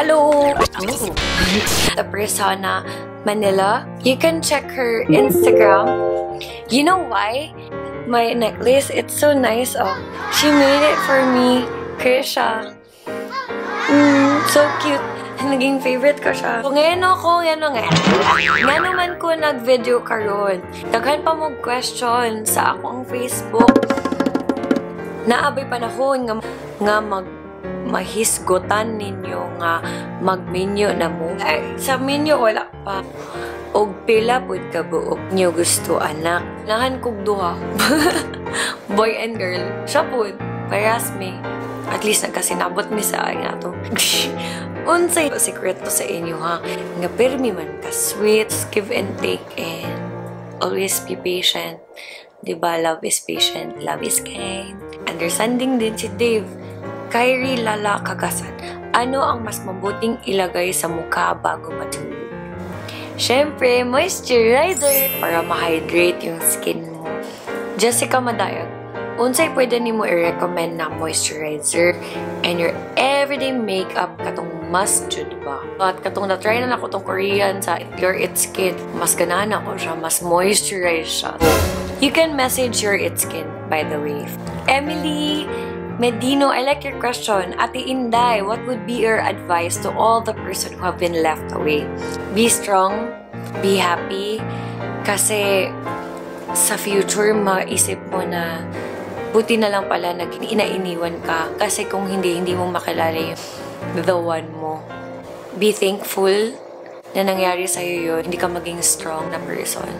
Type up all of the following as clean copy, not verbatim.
Hello! Oh. The Persona Manila. You can check her Instagram. You know why? My necklace, it's so nice. Oh, she made it for me. Krisha. So cute. Naging favorite ko siya. So, ngayon ako, ngayon ngayon. Nga naman ko nag-video karon. Daghan pa mo question sa akong Facebook. Naa bay panahon nga mag mahisgotan ninyo nga magminyo na mo. Ay, sa minyo wala pa. Og pila pud ka buok nyo gusto, anak? Nahan kog duha. Boy and girl. Siya pud. Parehas mi. At least nagkasinabot mi sa nga to. Unsay sekreto sa inyo ha? Nga pirmi man ka sweet, give and take, and always be patient. Diba? Love is patient, love is kind. Understanding din si Dave. Kyrie Lala Kagasan. Ano ang mas mabuting ilagay sa mukha bago matulog? Siyempre, moisturizer para ma-hydrate yung skin mo. Jessica Madayag. Unsay pwede nimo i-recommend na moisturizer and your everyday makeup katong must jud ba? At katong na-try na nako tong Korean sa Your It Skin, mas ganahan ako siya, mas moisturize siya. You can message Your It Skin, by the way. Emily Medino, I like your question. Ate Inday, what would be your advice to all the person who have been left away? Be strong, be happy, kasi sa future, maisip mo na buti na lang pala na inainiwan ka. Kasi kung hindi, hindi mo makilala yung the one mo. Be thankful na nangyari sa'yo yun. Hindi ka maging strong na person.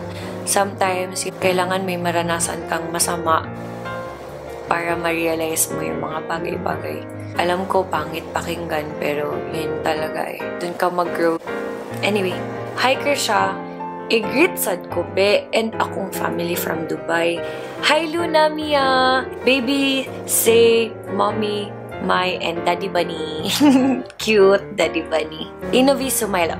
Sometimes, kailangan may maranasan kang masama para ma-realize mo yung mga bagay-bagay. Alam ko, pangit pakinggan, pero yun talaga eh. Doon ka mag-grow. Anyway, hi Krisha! I-greet sad ko be and akong family from Dubai. Hi Luna Mia! Baby, say mommy, my, and daddy bunny. Cute daddy bunny. Inovi Sumaila.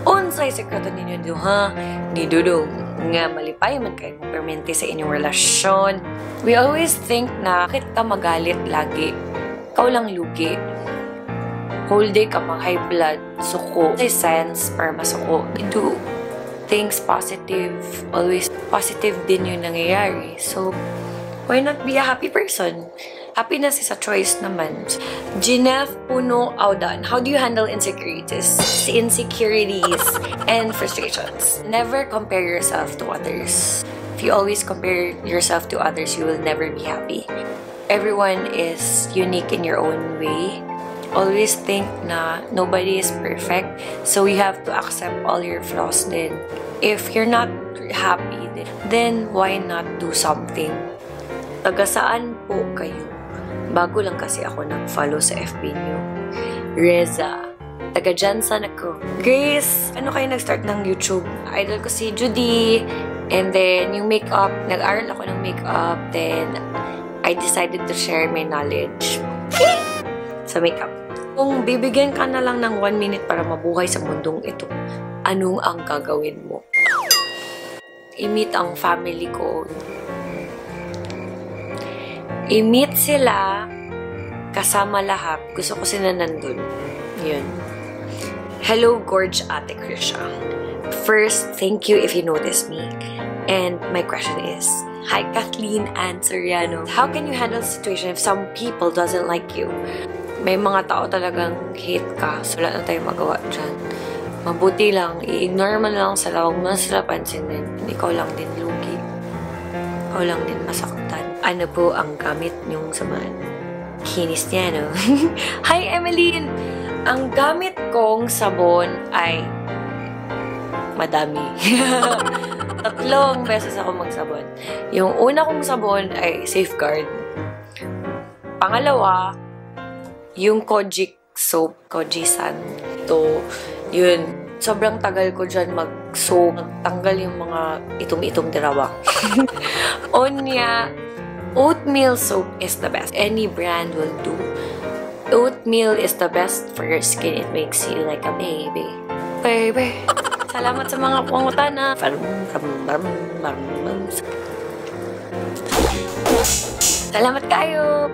Unsay sekreto ninyo duha ni Dudong nga malipay man kayo mo permente sa inyong relasyon? We always think na bakit ka magalit lagi? Ikaw lang lugi. Whole day ka mag high blood, suko. May sense para masuko. Do things positive. Always positive din yung nangyayari. So, why not be a happy person? Happiness is a choice naman. Genef Puno Audan, how do you handle insecurities, insecurities and frustrations? Never compare yourself to others. If you always compare yourself to others, you will never be happy. Everyone is unique in your own way. Always think na nobody is perfect. So you have to accept all your flaws din. If you're not happy, then why not do something? Taga saan po kayo? Bago lang kasi ako nag-follow sa FB niyo. Reza. Taga GenSan ako. Grace, ano kayo nag-start ng YouTube? Idol ko si Judy. And then, yung makeup, nag-aral ako ng makeup. Then, I decided to share my knowledge sa makeup. Kung bibigyan ka na lang ng 1 minute para mabuhay sa mundong ito, anong ang gagawin mo? I-meet ang family ko. I-meet sila kasama lahat. Gusto ko sila nandun. Yun. Hello, Gorge Ate Krisha. First, thank you if you notice me. And my question is, hi Kathleen and Soriano. How can you handle the situation if some people doesn't like you? May mga tao talagang hate ka. So, wala na tayong magawa dyan. Mabuti lang, i-ignore mo na lang sila. Huwag mo na sila pansinin. Ikaw lang din lugi. Ikaw lang din masaktan. Ano po ang gamit niyong sabon? Kinis niya, no? Hi, Emmeline! Ang gamit kong sabon ay madami. Tatlong beses ako magsabon. Yung una kong sabon ay Safeguard. Pangalawa, yung Kojic soap, Koji-san. To, yun. Sobrang tagal ko dyan mag-soap. Tanggal yung mga itom-itom dirawa. Onya, oatmeal soap is the best. Any brand will do. Oatmeal is the best for your skin. It makes you like a baby. Baby. Salamat sa mga pangutana. Salamat kayo!